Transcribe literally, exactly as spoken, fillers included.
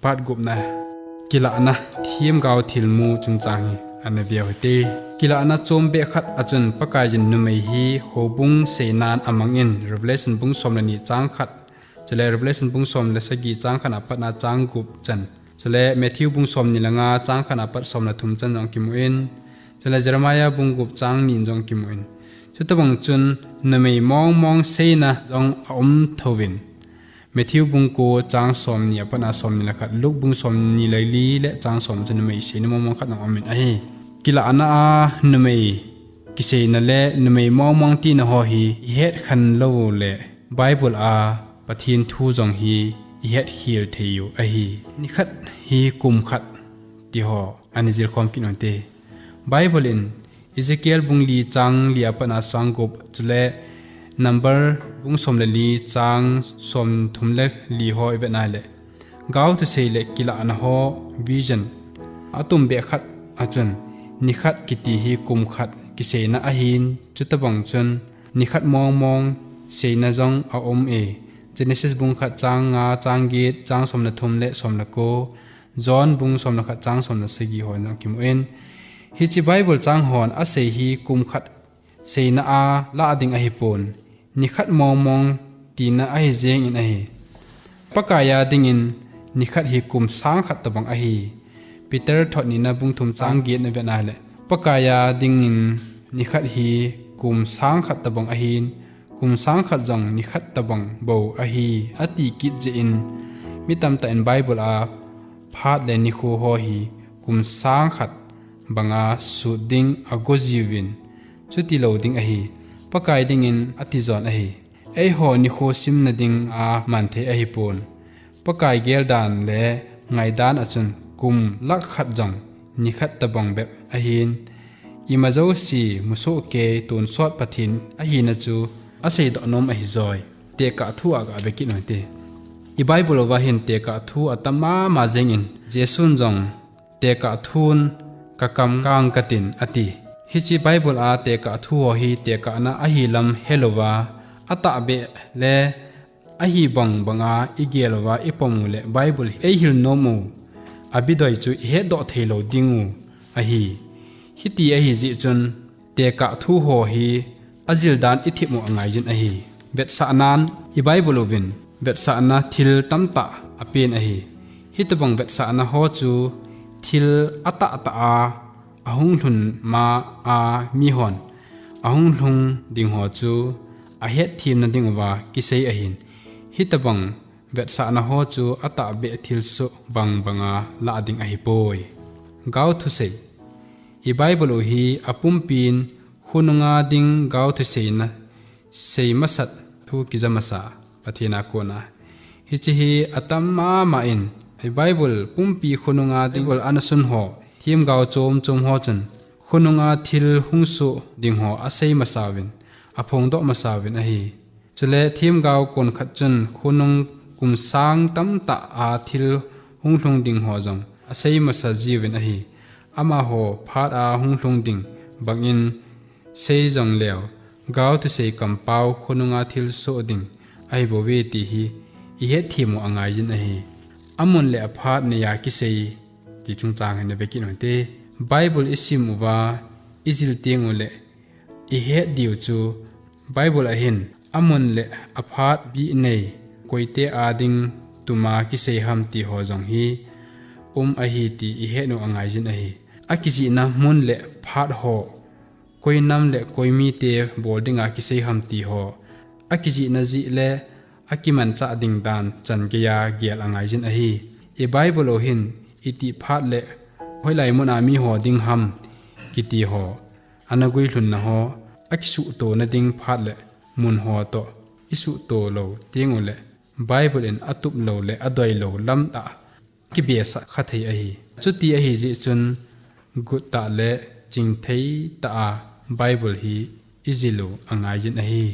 Part gupna, kilahna themgao thilmu chungchang hi ana veu hite. Kilahna chombeh khat achun Pakaiyin numei hi houbung seinan amangin, Revelation bung som le ni chang khat, chule Revelation bung som le sagi chang khat apatna chang gup chan, chule Matthew bung som ni le nga chang khat apat som le thum chan jong kimun, chule Jeremiah bung gup chang ni jong kimun. Chutobang chun numei mongmong seina jong aum thouvin. Matthew bung ko chang som ni apatna som ni le khat, Luke bung som ni le li le chang som chun numei seina mongmong khat jong aumin ahi. Kilahna a numei kiseina le numei mongmong tina ho hi ihet khen lou le Bible a Pathen thu jong hi ihet khel thei u ahi. Nikhat hi kum khat ti ho ana jilkhom kit u hite. Bible in Ezekiel bung li chang li apatna chang gup, chule Number bung som le li chang som thum le li ho ivet na le, gao thusei le kilahna ho vision atumbeh khat achun nikhat kiti hi kum khat kiseina ahin, chutobang chun nikhat mongmong seina jong aum e. Genesis bung khat chang nga, chang get, chang som le thum le som le ko, John bung som le khat chang som le sagi ho jong kimun. Hiche Bible chang hon asei hi kum khat seina a lah ding ahipon, nikhat mongmong tina ahi jengin ahi. Pakaiya dingin nikhat hi kum sang khat tobang ahi. Peter thot nina bung thum chang get na vet na le, Pakaiya dingin nikhat hi kum sang khat tobang ahin, kum sang khat jong nikhat tobang bou ahi, ati kit jeh in, mi tamtah in Bible a phat le nikho ho hi kum sang khat banga sut ding ago jiuvin, chuti lou ding ahi, Pakai dingin ati jon ahi. Eiho nikho simna dinga man thei ahipon, Pakai geldan le ngaidan achun kum lakh khat jong nikhat tobang bep ahin, ima jouse musoh kei tonsot Pathen ahina chu aseidoh nom ahi joi. Tekah thu a gave kit u hite. I Bible uva hin tekah thu atam mama jengin, Jesun jong tekah thun kakam kang katin ati. Hiche Bible a tekah thu ho hi tekahna ahi lam helouva, atahbeh le ahi bang banga igel uva ipom u le Bible eihil nom u, abidoi chu ihetdoh thei lou ding u ahi. Hiti ahi jeh chun, tekah thu ho hi ajil dan ithem u angaijin ahi. Vetsahnan, i Bible uvin vetsahna thil tamtah apen ahi. Hitobang vetsahna ho chu thil atahtah a ahung lhun ma a mihon ahung lhung ding ho chu ahetthemna ding uva kisei ahin. Hitobang vetsahna ho chu atahbeh thilsoh bang banga lah ding ahipoi. Gao thusei. I Bible u hi apumpin khonunga ding gao thuseina sei masat thu kija masa Pathen a kona. Hiche hi atam mama in, i Bible pumpi khonunga ding Bible ana sun ho, themgao chom chom ho chun khonunga thil hung soh ding ho asei masa uvin, aphongdoh masa uvin ahi. Chule themgao kon khat chun khonung kum sang tamtah a thil hung lhung ding ho jong asei masa jiuvin ahi. Amaho phat a hung lhung ding bangin sei jongleu, gao thusei kampao khonunga thilsoh ding ahibouve ti hi ihetthemu angaijin ahi. Amun le aphat neiya kisei ti chungchang hi nave kit u hite. Bible isim uva, ijil tengule ihet diu chu Bible ahin amun le aphat bih nei, koite a ding tuma kisei ham ti ho jong hi um ahi ti ihet u angaijin ahi. Akijihna mun le phat ho, koi nam le koi mite bol dinga kisei ham ti ho, akijihna jih le akimanchah ding dan chan geiya gel angaijin ahi. I Bible u hin itih phat le hoilai muna miho ding ham kiti ho, ana guilhunna ho, akisuhto nading phat le mun ho toh isuhto lou tengule Bible in atup lou le adoi lou lam a kibesah kha thei ahi. Chuti ahi jeh chun guttah le chingthei tah a Bible hi ijil u angaijin ahi.